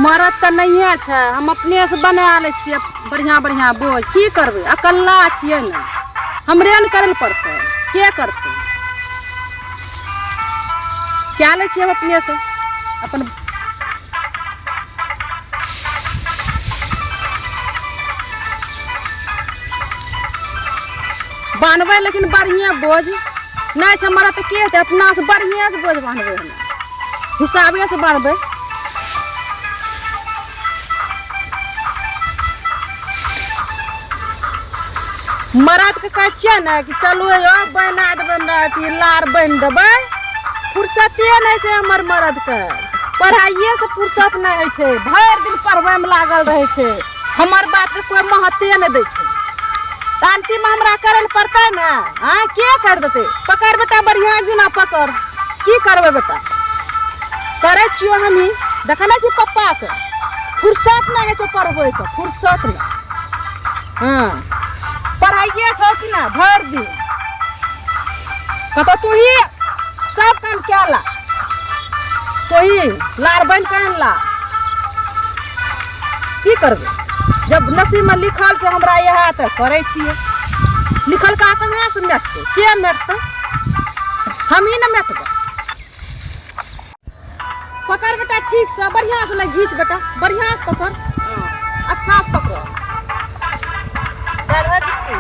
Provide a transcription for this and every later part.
मरद तऽ नहिए छै, हम अपनेसँ बना लै छियै बढ़िआँ बढ़िआँ बोझ। की करबै, अकेला छियै ने, हमरे ने करै लए पड़तै, के करतै? कए लै छियै हम अपनेसँ अपन। बान्हबै लेकिन बढ़िएँ बोझ। नहि छै मरद तऽ की हेतै, अपनासँ बढ़िएँसँ बोझ बान्हबै, हम हिसाबेसँ बान्हबै। मरदके कहै छियै ने कि चलू यौ बना देबै हमरा अथी लार बान्हि देबै, फुर्सते नहि छै हमर मरदके। पढ़ाइएसँ फुर्सत नहि होइ छै, भरि दिन पढ़बैमे लागल रहै छै, हमर बातके कोइ महत्वे नहि दै छै। तऽ अन्तिममे हमरा करै लए पड़तै ने। आँय, के करि देतै? पकड़ बेटा, बढ़िआँ जुना पकड़। की करबै बेटा, करै छियौ हमही। देखै नहि छी पप्पाके फुर्सत नहि होइ छौ पढ़बैसँ, फुर्सत नहि। हँ, पढ़ाइए छौ कि नहि भरि दिन? कतौ तू ही सब काम कए ला, तोही लार बनि कऽ आनि ला। की करबै, जब नसीबमे लिखल छै हमरा इएह तऽ करै छियै। लिखलका कहाँसँ मेटतै? के मेटतै? हमही ने मेटबै। पकड़ बेटा ठीकसँ, बढ़िआँसँ नहि घीच बेटा, बढ़िआँसँ पकड़। हँ, अच्छासँ पकड़।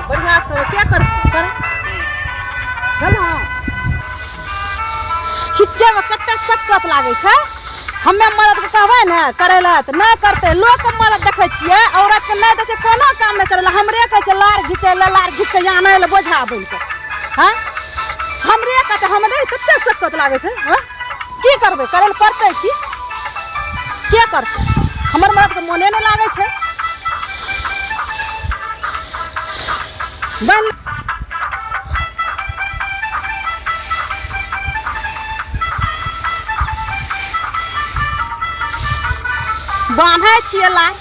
बढ़िआँसँ करो। के कर कर भेल? खिच्चैमे कते सक्कत लागै छै। हमे मरदके कहबै ने करै लए तऽ नहि करतै। लोकके मरद देखै छियै, औरतके नहि दै छै कोनो काम नहि करै लए। हमरे कहै छै लार घिचै लए, लार घिच कऽ आनै लए बोझा बनि कऽ। हँ, हमरे कहतै। हम नहि, कते सक्कत लागै छै। हँ, की करबै, करै लए पड़तै की? के करतै? हमर मरदके मोने नहि लागै छै। बन बान्है छियै लाइ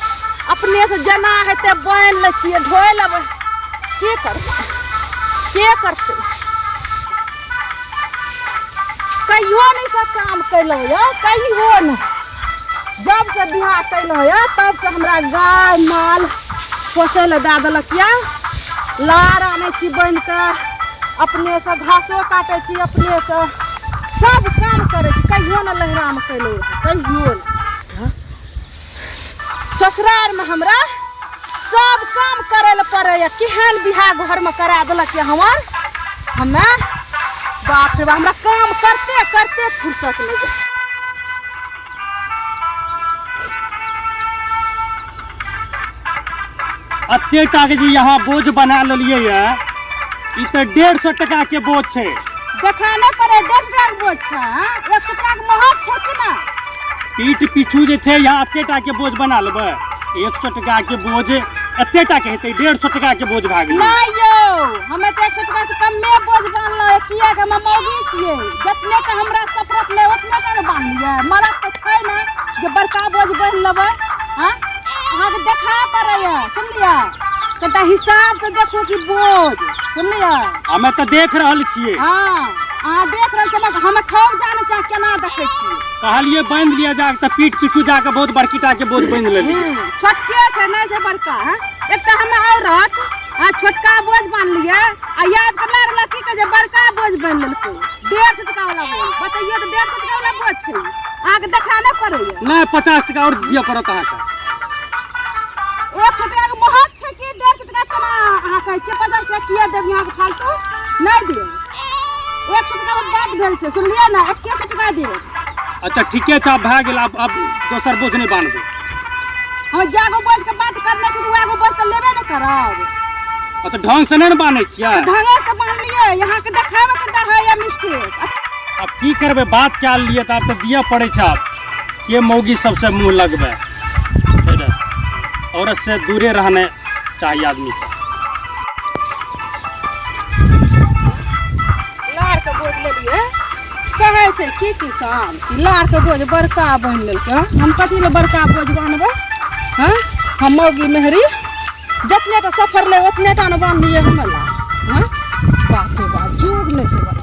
अपनेसँ, जेना हेतै बान्हि लै छियै, ढोइ लेबै। के करतै? के करतै? कहियो नहि सब काम कयलहुँ यऽ, कहियो नहि। जब से बियाह कयलहुँ यऽ तब से हमरा गाय माल पोसै लए दए देलक यऽ। लार आनै छी बान्हि कऽ, अपनेसँ घासो काटै छी, अपनेसँ सब काम करै छी। कहियो नहि लहिरामे कयलहुँ रहए, कहियो नहि। ससुरारमे हमरा सब काम करै लए पड़ैए। केहन बियाह घरमे करा देलक यऽ हमर। हमे बाप रे बाप, हमरा काम करते करते फुर्सत नहि यऽ। एते टा के जे यहाँ बोझ बना लेलियै ये, ई तऽ 150 टका के बोझ छै। देखा नहि पड़े 150 टाका के बोझ छै? हाँ? 100 टाका के महग छै कि ना? पीठ पीछू जे छै, यहाँ एते टा के बोझ बना लेबै। 100 टका के बोझ एते टा के हेतै? 150 टका के बोझ भए गेलै। नहि यौ, हमे तऽ 100 टका से कमे बोझ बान्हलहुँ। किएक, हम मौगी छियै, जतने के हमरा सफरत ले ओतने टा ने बान्हलियै। मरद तऽ छै ने जे बड़का बोझ बान्हि लेबै। हँ, अहाँके देखा पड़ैए, सुनलियै? कनिटा हिसाबसँ देखू कि बोझ, सुनलियै? हमे तऽ देख रहल छियै। हँ, अहाँ देख रहल छियै, हमे खूब जानै छियै अहाँ केना देखै छियै। कहलियै बान्हि लिअ जाके तऽ पीठ पीछू जाके बहुत बड़की टा के बोझ बान्हि लेलियै। छोटके छै, नहि छै बड़का। हँ, एक तऽ हमे औरत आ छोटका बोझ बान्हलियै आ आबि कऽ लार की कहै छै, बड़का बोझ बान्हि लेलकै, 150 टका वाला बोझ। बतैयौ तऽ 150 टका वाला बोझ छै? अहाँके देखा नहि पड़ैए? नहि, 50 टका आओर दिअ पड़त अहाँके। 100 टका के महग छै कि 150 टका? केना अहाँ कहै छियै 50 टका किया देब अहाँके फालतू? नहि देब। 100 टका मे बात भेल छै, सुनलियै ने? 100 टका देब। अच्छा, ठीके छै, आब भए गेल। आब दोसर बोझ नहि बान्हबै। हम जागो बोझ के बात करने छी तऽ वएह बोझ तऽ लेबे ने करब। आ तऽ ढंग से नहि ने बान्है छियै? ढंगे से बान्हलियै, अहाँके देखाबे कनिटा होइए मिस्टेक। आब की करबै, बात कए लेलियै तऽ आब तऽ दिअ पड़ै छै। आब के मौगी सबसे मुँह लगबै छै ने? औरत से दूरे रहने चाही आदमी के। लार के बोझ लेलियै, कहै छै की किसान कि लार के बोझ बड़का बान्हि लेलकै। हँ, हम कथी लए बड़का बोझ बान्हबै? हँ, हम मौगी मेहरी जतने टा सफर ले ओतने टा ने बान्हलियै हमे लार। हँ, बाप रे बाप, जुग नहि छै।